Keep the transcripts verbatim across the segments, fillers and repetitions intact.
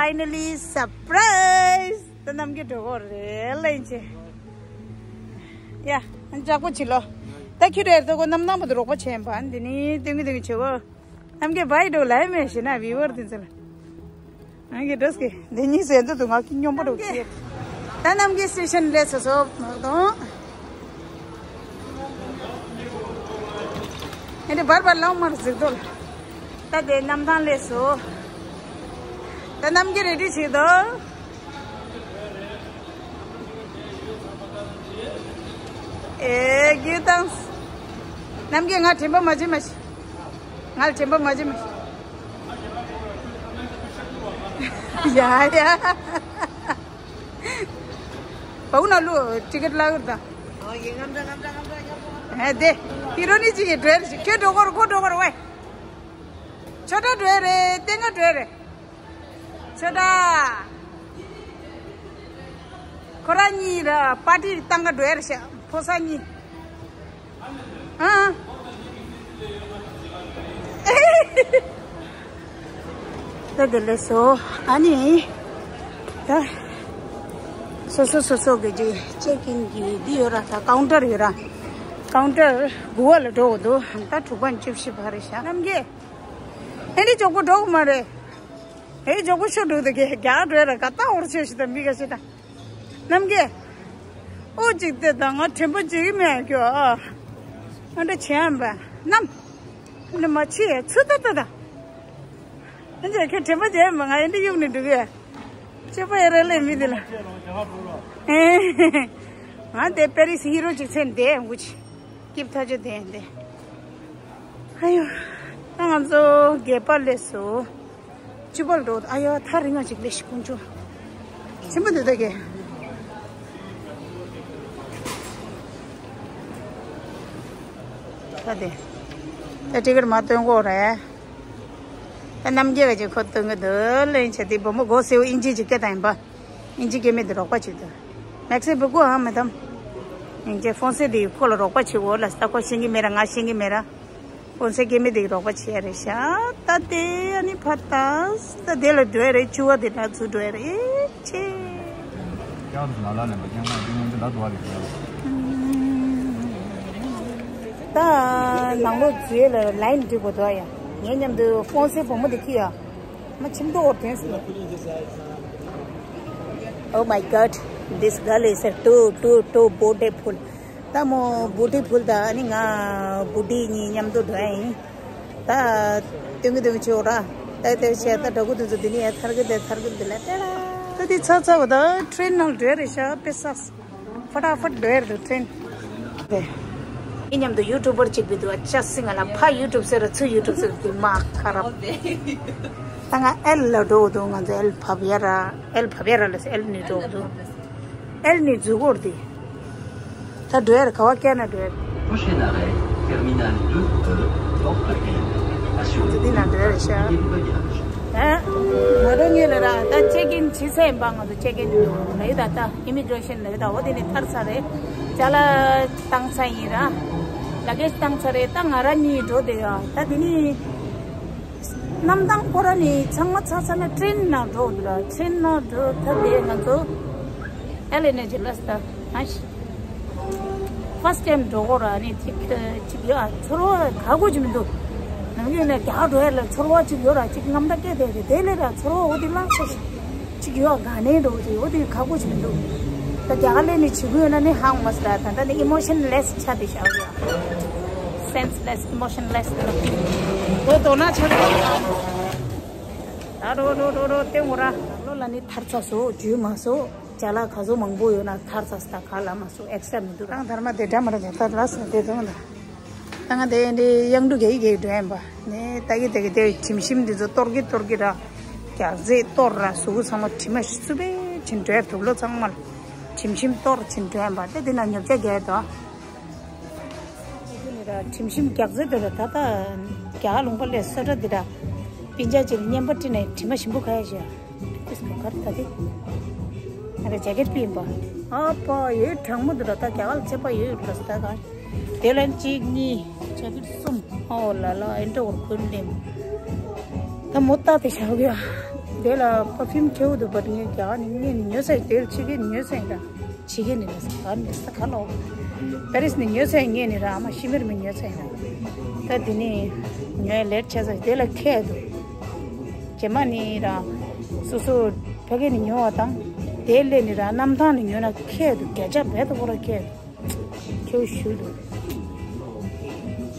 Finally surprise. ད་རྣམ་རྒྱལ་འགྲོ་གོ་རེད་ལེན་ཆེ། ཡ། ལྕགས་པོ་ཆི་ལོ། ད་ཁྱོད་རེད་ད་གོ་རྣམ་སྣང་བ་དུ་རོགས་པ་བྱས་པ་འདི་ནི་ཏིང་གི་ཏིང་གི་ཆེ་གོ། རྣམ་རྒྱལ་བའི་འགྲོ་ལའི་མེ་ཤི་ན་བི་བར་དེ་ཚོ་ལ། ང་གི་འགྲོ་སྐྱེ་འདི་གཉིས་སུ་ཡན་དུ་དུ་ང་གི་སྙོམས་པོ་འགྲོ་ཆེ། ད་རྣམ་རྒྱལ་སི་ཤན་ལས་སོ་སོ་མ་གཏོང་། ཨེ་འདི་བར་བར་ལའོ་མར་གཟིགས་དོ། ད་དེ་གནམ་ཐང་ལས་སོ། ད་རྣམ་རྒྱལ་རེ་ཌི་བྱེད་དོ། ཨེ་རྒྱུ་དང་། རྣམ་རྒྱལ་ང་དྲན་པ་མ་བྱེད་མ་ཤི། ང་ལ་དྲན་པ་མ་བྱེད་མ་ཤི། ཡ་ཡ། བའུ་ན་ལུ་ཊི་ཀེ་ཊི་ལ་གུར་དང་། ཨེ་དེ། ཧི་རོ་ནི་ཅི་ཡི་འགྲོ་ཡ་རེད་ཤི་ཁྱོད་འགྲོ་གོ་རེད་ཁོ་འགྲོ་གོ་རེད་ཝེ། ཆོ་ཏྲ་འགྲོ་ཡ་རེད་ཏེ་ང་འགྲོ་ཡ་རེད། ཆོ་ཏྲ། ཁོ་ར་གཉིས་ར་པར་ཊི་བཏང་ག་འགྲོ་ཡ་རེད་ཤག་ཕོ་གསར་གཉིས། ཨ། ད་དེ་ལས་སོ། ཨ་ནི། ད། སོ་སོ་སོ་སོ་གི་ཅིག་ཅེག་ཨིན་གི་འདི་ཡོད་ར་ད་ཀའུན་ཊར་ཡོད་ར། ཀའུན་ཊར་དགུ་བ་ལ་འགྲོ་དགོས་འདུག་ད་དྲུག་པ་བཅུ་བཞི་བར་རེད་ཤག་རྣམ་རྒྱལ། ཨེ་འདི་ཅོག་པོ་འགྲོ་གི་མ་རེད། ཨེ་ཅོག་པོ་ཤོར་འགྲོ་དེ་གས་རྒྱག་འགྲོ་ཡ་ར་ག་ད་འོར་ཆོས་ཤི་ད་མི་ག་ཤི་ད། རྣམ་རྒྱལ། ཨོ་ཅིག་བལྟས་དང་ང་དྲན་པ་བརྗེད་ཀྱི་མེད་ཁྱོད་ཨ། ཨ་འདྲ་བྱས་ཨམ་པ། རྣམ། ཨ་འདྲ་མ་བྱེད་ཚུར་ལྟ་ལྟ་ད། ཨ་འདྲ་ཁྱོད་དྲན་པ་བརྗེད་མ་ང་ཨེ་འདྲ་གཡུག་ནས་འགྲོ་གི་ཡ། སྤྱོད་པ་ཡ་ར་ལས་མི་འདི་ལ། ཨེ། ང་དེ་པེ་རི་སི་ཧི་རོ་ཅིག་ཚན་དེ་འགུ་ཆི། སྐྱིབས་ཐ་ཆ་དེ་འདི། ཨ་ཡོ། ད་ང་ཚོ་སྒལ་པ་ལས་སོ། བཅུ་པར་འགྲོ། ཨ་ཡ་ཐག་རིང་ང་ཅིག་ལས་ཤི་ཀུན་ཆོ། ཆེན་པོ་འདི་ད་གས། ད་དེ། ད་ཊི་ཀེ་ཊི་མ་སྟོན་གོ་རེད། ད་རྣམ་རྒྱལ་ག་ཅིག་ཁོ་སྟོན་གི་འདུག་ལེན་ཆ་དེ་བུ་མོ་སྒོ་སེའུ་ཨིན་ཇི་ཅིག་སྐད་དང་ཡིན་པ། ཨིན་ཇི་སྐད་མེད་དེ་རོགས་པ་ཅིག་ཏུ། མེག་སི་བུ་ཀུ་ཧ་མེ་དམ། ཨིན་ཇི་ཧྥོན་སེ་དེ་ཁོ་ལ་རོགས་པ་བྱེད་འོ་ལ་ད་ཁོ་ཤེས་ཀྱི་མེད་ར་ང་ཤེས་ཀྱི་མེད་ར། ཧྥོན་སེ་སྐད་མེད་དེ་རོགས་པ་བྱེད་ཡ་རེད་ཤག་ད་དེ་ཨ་ནི་ཕར་ལྟ། ད་དེ་ལ་འགྲོ་ཡ་རེད་བཅུ་བ་དེ་འདྲ་ཚུར་འགྲོ་ཡ་རེད་ཆེ། ཀྱང་ལ་ལ་ལ་མ་ཀྱང་ང་དེ་ངོ་ཚ་ད་དུ་བ་རེད་ཤག་ད་ནང་ལོགས་འཛུལ་ཡ་ལ་ལའིན་འགྲིག་པོ་འདུག་ཡ། ངའི་མཉམ་དུ་ཧྥོན་སེ་བུ་མོ་དེ་ཁྱི་ཡ། མ་ཁྱིམ་ཐོག་འོར་དེན་སི། Oh my God, this girl is a too, too, too beautiful. ད་མོ་བུ་ཊི་ཕུལ་ད་ཨ་ནི་ང་བུ་ཊི་གཉིས་མཉམ་དུ་འགྲོ་ཡིན། ད་སྟོན་གི་སྟོན་གི་བྱེད་འོ་ར། ད་དེ་བྱས་ད་འགྲོ་གི་དུས་ཚོད་འདི་ནི་ཡ་ཚར་གི་དེ་ཚར་གི་འདི་ལ་ཏེ་ར། ད་དེ་ཚ་ཚ་བ་ད་ཊི་རེན་ནང་འགྲོ་ཡ་རེད་ཤག་པེ་སག་ཕ་ཏག་ཕ་ཏག་འགྲོ་ཡ་རེད་ཊི་རེན། དེ། ཨི་མཉམ་དུ་ཡུ་ཊུབ་པར་གཅིག་བི་དུ་ཨ་ཅག་སི་ང་ལ་ཕ་ཡུ་ཊུབ་ཟེར་ར་ཚུར་ཡུ་ཊུབ་ཟེར་དུ་མ་ཁ་རབ། ད་ང་ཨེལ་ལ་འགྲོ་འདུག་ང་ཚོ་ཨེལ་བབ་ཡ་ར་ཨེལ་བབ་ཡ་ར་ལ་ཨེལ་ནི་འགྲོ་འདུག་ཨེལ་ནི་འཛུལ་གོར་དེ། ད་འགྲོ་ཡ་ར་ག་བ་སྐྱེལ་ན་འགྲོ་ཡ་ར། Prochain arrêt, terminal deux E, Porte Ville. Assurez འདི་ན་འགྲོ་ཡ་ར་ཤག་ཨ། ང་རང་ཉིད་ལ་ར་ད་ཅེག་ཨིན་བྱེད་ས་ཡིན་པ་ང་ཚོ་ཅེག་ཨིན་ལ་ཡི་ད་ད་ཨི་མི་གྷི་རེ་ཤན་ལ་ཡི་ད་འོ་དེ་ནི་ཐར་ས་རེད། ཅ་ལག་བཏང་ས་ཡིན་ར། ལ་གེ་ཇི་བཏང་ས་རེད་ད་ང་རང་གཉིས་འགྲོ་དེ་ཡ་ད་དེ་ནི། གནམ་ཐང་ཁོ་ར་ནི་ཚང་མ་ཚ་ཚ་ན་ཊི་རེན་ནང་འགྲོ་འདུག་ར་ཊི་རེན་ནང་འགྲོ་ཐབས་དེ་ང་ཚོ་ཨེལ་ཨེ་ནས་ཇི་ལ་སྟ་ཨ་ཤི། ཕར་སི་ཊེམ་འགྲོ་གོ་ར་ནི་ཅིག་ཅིག་ཡོད་ཨ་ཚོར་བ་ག་གོ་ཅིག་མི་འདུག་ནམ་རྒྱུན་ནས་རྒྱག་འགྲོ་ཡ་ལ་ཚོར་བ་ཅིག་ཡོད་ར་ཅིག་རྔམ་ད་སྐད་དེ་རེད་དེ་ལས་ར་ཚོར་བ་འོ་དེ་ལ་སོ་ཞིག་ཅིག་ཡོད་ག་ནས་འགྲོ་ཅིག་འོ་དེ་ག་གོ་ཅིག་མི་འདུག་ད་རྒྱ་གར་ལས་ནི་བྱེད་དགོས་ན་ནི་ཧང་མ་སི་ར་ད་ད་ནི་ཨི་མོ་ཤན་ལེ་སི་ཆ་དེ་བཞག་ཡོད་སེན་སི་ལེ་སི་ཨི་མོ་ཤན་ལེ་སི་འོ་དོ་ན་ཆ་དེ་ད་རོ་རོ་རོ་རོ་ཏེ་ངོ་ར་ལོ་ལ་ནི་ཐར་ཚ་སོ་ཇུས་མ་སོ། ཅ་ལག་ག་ཚོད་མང་པོ་ཡོད་ན་ཐར་ཚ་སི་ད་ག་ལ་མ་སོ་ཨེག་སི་ཊ་ར་མི་འདུག་རང་དར་མ་དེ་འདྲ་མ་ར་ཇ་ད་ལ་སོ་དེ་དོན་ད་ད་ང་དེ་འདི་གཡང་འབྲུ་གེ་གེ་འགྲོ་ཡིན་པ་ནས་ད་གི་དེ་གི་དེ་ཁྱིམ་ཤིམ་འདི་ཚོ་གཏོར་གི་གཏོར་གི་ར་རྒྱག་རྫས་གཏོར་ར་གཟུགས་ཚང་མ་དྲི་མ་ཤི་ཚུ་པའི་ཕྱིན་འགྲོ་ཡ་དུག་ལོ་ཚང་མ་ལ་ཁྱིམ་ཤིམ་གཏོར་ཕྱིན་འགྲོ་ཡིན་པ་དེ་འདི་ན་ཉོ་ཆ་རྒྱག་ཡ་དོ། ཁྱིམ་ཤིམ་རྒྱག་རྫས་དེ་ལ་ད་ལྟ་རྒྱ་གར་ལུང་པ་ལས་སོ་ཏྲ་འདི་འདྲ་སྤུན་ཆ་ཅིག་ལ་བརྙན་པར་བྲིས་ནས་དྲི་མ་ཞིམ་པོ་ཁ་ཡ་བཞག་ཏིས་ག་གར་ད་དེ་ང་ར་ཇེ་ཀེ་ཊི་པི་ཡིན་པ། ཨ་ཕ་ཡོད་གྲང་མོ་འདི་འདྲ་ད་རྒྱ་གར་ལ་ཚད་པ་ཡོད་ཡོད་འདྲ་ད་ག་དེ་ལན་གཅིག་གཉིས་ཇེ་ཀེ་ཊི་གསུམ་ཨོ་ལ་ལ་ཨེ་འདྲ་བོར་ཁོན་ལེམ་ད་མོ་ཏ་དེ་བཞག་ཡོད། དེ་ལ་པར་ཕིའུམ་ཁྱེར་འདུག་པ། ངས་རྒྱ་གར་ནས་ངས་ནི་ཉོས་ཚར། དེ་ལ་ཕྱི་རྒྱལ་ནས་ཉོས་ཚར་ཡིན་ད། ཕྱི་རྒྱལ་ནས་ལས་ག་ནས་ས་ག་ལོག་པེ་རིས་ནས་ཉོས་ཚར། ངས་ནི་ར་ཨ་མ་ཤི་མིར་མི་ཉོས་ཚར་ཡིན་ད། ད་དེ་ནས་ཉོས་ལེཊ་ཆགས་ཚར། དེ་ལ་ཁྱེར་འདུག་རྗེས་མ་ནི་ར་སོ་སོ་ཕ་གི་ནས་ཉོ་བ་དང་དེ་ལས་ནི་ར་གནམ་ཐང་ནས་ཉོ་ན་ཁྱེར་འདུག་བརྒྱ་ཆ་བརྒྱ་ཐོག་ཁོ་ར་ཁྱེར་འདུག་ཁྱེའུ་ཞུ་འདུག་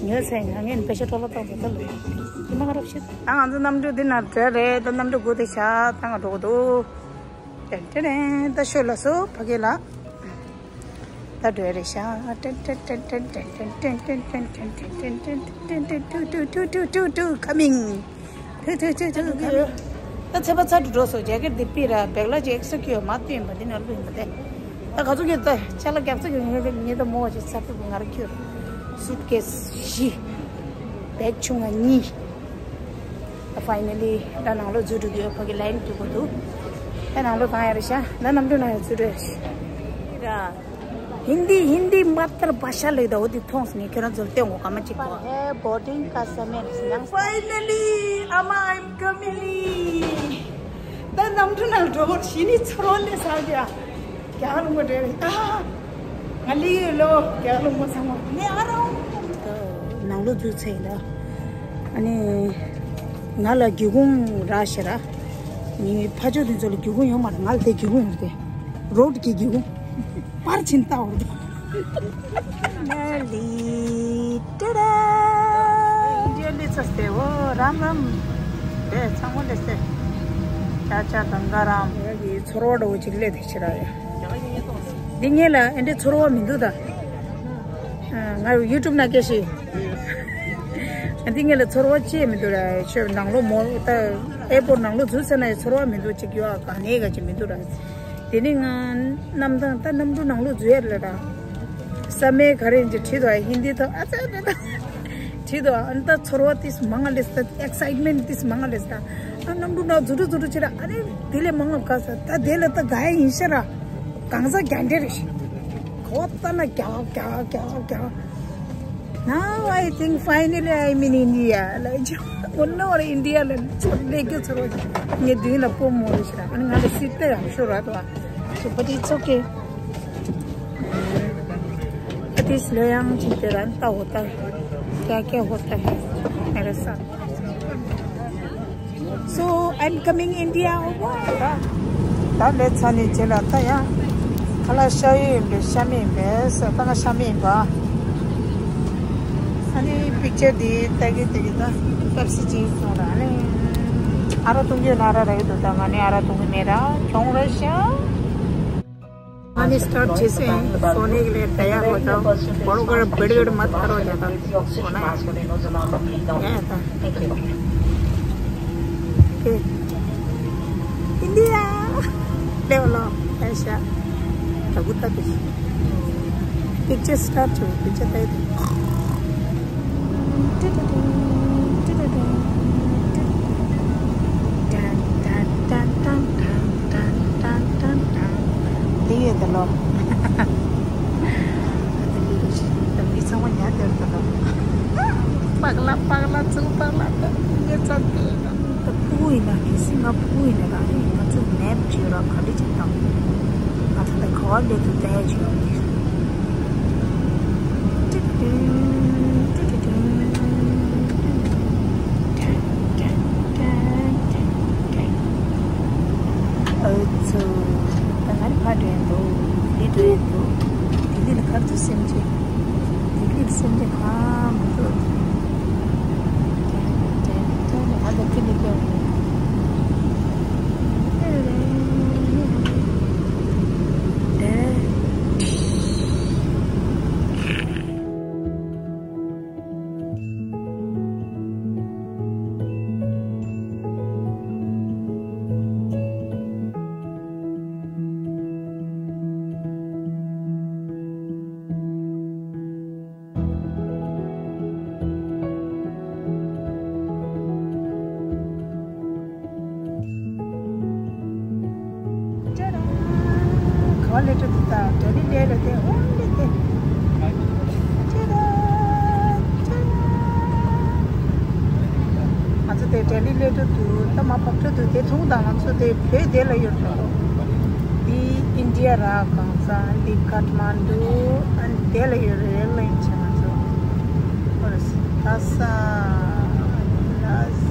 ཉོས་ཚེ་ང་ངས་པེ་ཤ་སྤྲོ་ལོ་བཏང་ཚེ་ད་ལོ་ཡིན་མ་རབས་ཤིག་ད་ང་ཚོ་གནམ་གྲུ་འདི་ན་བྲོས་རེད། ད་གནམ་གྲུ་སྒུག་དེ་ཤ་ད་ང་འགྲོ་གི་འདུག་ཏན་ཏན་ཏན། ད་ཤོད་ལ་སོ་ཕ་གི་ལ་ད་བྲོས་རེད་ཤ། ཏན་ཏན་ཏན། ཏུ་ཏུ་ཏུ་ཏུ་ཏུ་ཏུ་ཏུ་ཏུ་ཏུ་ཏུ་ཁ་མིང་། ཐུ་ཐུ་ཐུ་ཐུ་ཁ་མིང་། ད་ཚེ་པ་ཚ་དུ་འགྲོ་སོ་ཇེ་ཀེ་ཊི་འདི་པི་ར་བེག་ལ་ཇེ་ཨེག་སི་ཁྱུ་མ་བཏོན་པ་འདི་ནོར་བུ་ཡིན་པ་དེ། ད་ག་ཚོད་ཀྱི་ད་ཅ་ལག་རྒྱག་ཚོད་ཀྱི་ངེས་ངེས་ད་མོ་ཇེ་ཚ་ཐུ་བུ་ང་ར་ཁྱུ་སུཊ་ཀེ་སི་བཞི། བེག་ཆུང་ང་གཉིས། ད་ཕའི་ནལ་ལི་ད་ནང་ལོགས་འཛུལ་འགྲོ་གི་ཡོད། ཕ་གི་ལའིན་འགྲོ་གི་འདུག་ད་ནང་ལོགས་གང་ཡོད་རེད་ཤག་ད་གནམ་གྲུ་ནང་ཡང་འཛུལ་འགྲོ་ཡ་ཤག་ཧིན་དི་ཧིན་དི་མ་ཏར་བྷ་ཤ་ལེགས་ད། འོ་དེ་མཐོང་སོང་ངས་ཁྱེད་རང་ཚོར་སྟོན་དགོས་ག་མ་གཅིག་པ། Hey, boarding customer. Finally, Ama, I'm coming. ད་གནམ་གྲུ་ནང་འགྲོ་བར་ཞི་ནི་ཚོར་བ་ལས་སང་རྒྱ་རྒྱ་ལུང་པ་འདྲ་རེད་ད། ང་ལི་ཡོད་ལོ་རྒྱ་ལུང་པ་ཚང་མ་ནི་ཨ་རོ། ནང་ལོགས་འཛུལ་ཚར་ཡིན་ད། ཨ་ནི་ང་ལ་སྒེའུ་ཁུང་རག་ཤག་ར། ངའི་ཕ་ཕྱོགས་དེ་ཚོ་ལ་སྒེའུ་ཁུང་ཡོད་མ་རེད། ང་ལ་དེ་སྒེའུ་ཁུང་ཡོད་རེད། རོཌ་གི་སྒེའུ་ཁུང་པར་ཕྱིན་ལྟ་བར་འདུག་ལི་ཏི་ར། ཨིན་ཌི་ཡ་ལི་ཚ་སྟེ་འོ་རམ་རམ། དེ་ཚང་མ་ལས་སྟེ། ཅ་ཅ་གང་ག་རམ། ཡ་གི་ཚོར་བ་འདྲ་བོ་ཅིག་སླེབས་དེ་ཕྱིར་ར་ཡ། འདི་ངེད་ལ་ཨེ་འདྲའི་ཚོར་བ་མི་འདུག་ད། ང་ཡུ་ཊུབ་ན་སྐད་ཤེས། འདི་ངེད་ལ་ཚོར་བ་ཅི་ཡང་མི་འདུག་ར། ཆོས་ནང་ལོགས་མོ་ད་ཨེར་པོར་ནང་ལོགས་འཛུལ་ཚར་ན་ཡང་ཚོར་བ་མི་འདུག་ཅིག་ཡོད་ཨ་ག་ནས་ག་ཅིག་མི་འདུག་ར། དེ་ནི་ང་གནམ་ཐང་ད་གནམ་གྲུ་ནང་ལོགས་འཛུལ་ཡ་རེད་ལ་ར། ས་མེ་ག་རེ་ཡིན་ཅིག་བྲིས་འདུག་ཨ་ཧིན་དི་ཐོག་ཨ་ཙི་ཨ་ཙི་ད། བྲིས་འདུག་ཨ་ནི་ད་ཚོར་བ་ཏིས་མང་ང་ལེས་ད་ཨེག་སའིཊ་མེན་ཊི་ཏིས་མང་ང་ལེས་ད། ཨ་གནམ་གྲུ་ནང་འཛུལ་འགྲོ་འཛུལ་འགྲོ་ཅི་ར་ཨ་ནི་དེ་ལས་མང་ང་ག་ས་ད་དེ་ལ་ད་ག་ཡ་ཡིན་ཤ་ར། གང་ཟག་རྒྱ་འདྲེ་རེད་ཤག་གོ་ད་ན་རྒྱ་རྒྱ་རྒྱ་རྒྱ། Now I think finally I'm in India. ལ་ཅི་འོ་ན་འོ་རེ་ཨིན་ཌི་ཡ་ལ་ཚོར་ལས་རྒྱུ་ཚོར་བ་ངའི་མདུན་ལ་སྤོ་མོ་རེད་ཤག་ཨ་ནི་ང་ལ་སྲིད་ད་ཡང་ཤོར་ར་དོ། So, but it's okay. At least ལོ་ཡང་ཅིག་དེ་རང་ལྟ་འོ་ད་ཀྱ་ཀྱ་འོ་ད་ཧེ་མེ་རེ་ས། So I'm coming India. ད་ལས་ཚ་ནི་ཇེ་ལ་ད་ཡ་ཁ་ལ་ཤ་ཡི་ཡིན་པས་ཤ་མི་ཡིན་པས་ད་ང་ཤ་མི་ཡིན་པ། ཨ་ནི་པིག་ཅར་འདི་ལྟ་གི་ལྟ་གི་ད་པེབ་སི་ཅིག་སོང་ར་ཨ་ནི་ཨ་རོ་གཏོང་རྒྱུ་ན་ར་ར་གི་འདུག་ད་ང་ནི་ཨ་རོ་གཏོང་གི་མེད་ར་གྱོང་ར་ཤ། ཨ་ནི་སི་ཊར་བྱེད་སེ་སོ་ནི་གི་ལས་ད་ཡ་རོ་ད་བོར་གར་བེར་གར་མ་ཐར་རོ་ཡ་ད་སོ་ན་ཡ་ད་ཨིན་ཌི་ཡ་ལེ་བ་ལོ་ཨེ་ཤ་ད་གུ་ད་གི་པིག་ཅར་སི་ཊར་བྱེད་པིག་ཅར་ད་ཡ་ད། འདི་ཡོད་ད་ལོ། ད་འདི་རེད་ཤི། ད་མི་ཚང་མ་ཉར་དེར་ད་ལོ། པག་ལ་པག་ལ་ཚུགས་པག་ལ་ད་ངས་ཚ་དེ་ད། ད་ཕྲུ་གུ་ཡིན་ན་གལ་སྲིད་ང་ཕྲུ་གུ་ཡིན་ན་ད་ནི་ང་ཚོ་མེབ་བྱེད་ར་ག་འདྲ་ཅིག་དང་། ང་ཚོ་ད་ག་བ་སླེབས་ཐུབ་ད་ཡ་བྱེད་ར་ཡིན། ཨོ་ཙི། ད་ང་རི་ཕ་འགྲོ་ཡ་འདུག་ལི་འགྲོ་ཡ་འདུག་ལི་ལི་ཁར་དུ་སེམས་ཅན། ལི་ལི་སེམས་ཅན་གང་མི་འདུག་ང་ད་ལི་ལི་སྐྱོ་བ་ཡིན། ཊ་ཌ། ག་བ་སླེབས་འགྲོ་འདུག་ད་ཌེ་ལི་ལེ་ལ་དེ་ཨོན་ལི་དེ། ཊ་ཌ་ཊ་ཌ། ང་ཚོ་ དེ་ལྡི་ལི་སླེབས་འགྲོ་འདུག་ད་མ་བབས་འགྲོ་འདུག་དེ་མཐོང་དང་ང་ཚོ་དེ་བོད་དེ་ལ་ཡོད་རེད། འདི་ཨིན་ཌི་ཡ་ར་གང་ས་འདི་ཀ་ཐ་མན་ཌུ་ཨན་དེ་ལ་ཡོད་རེད། རེལ་ལའིན་བྱས་ང་ཚོ་ཧོར་ད་ས་ལ།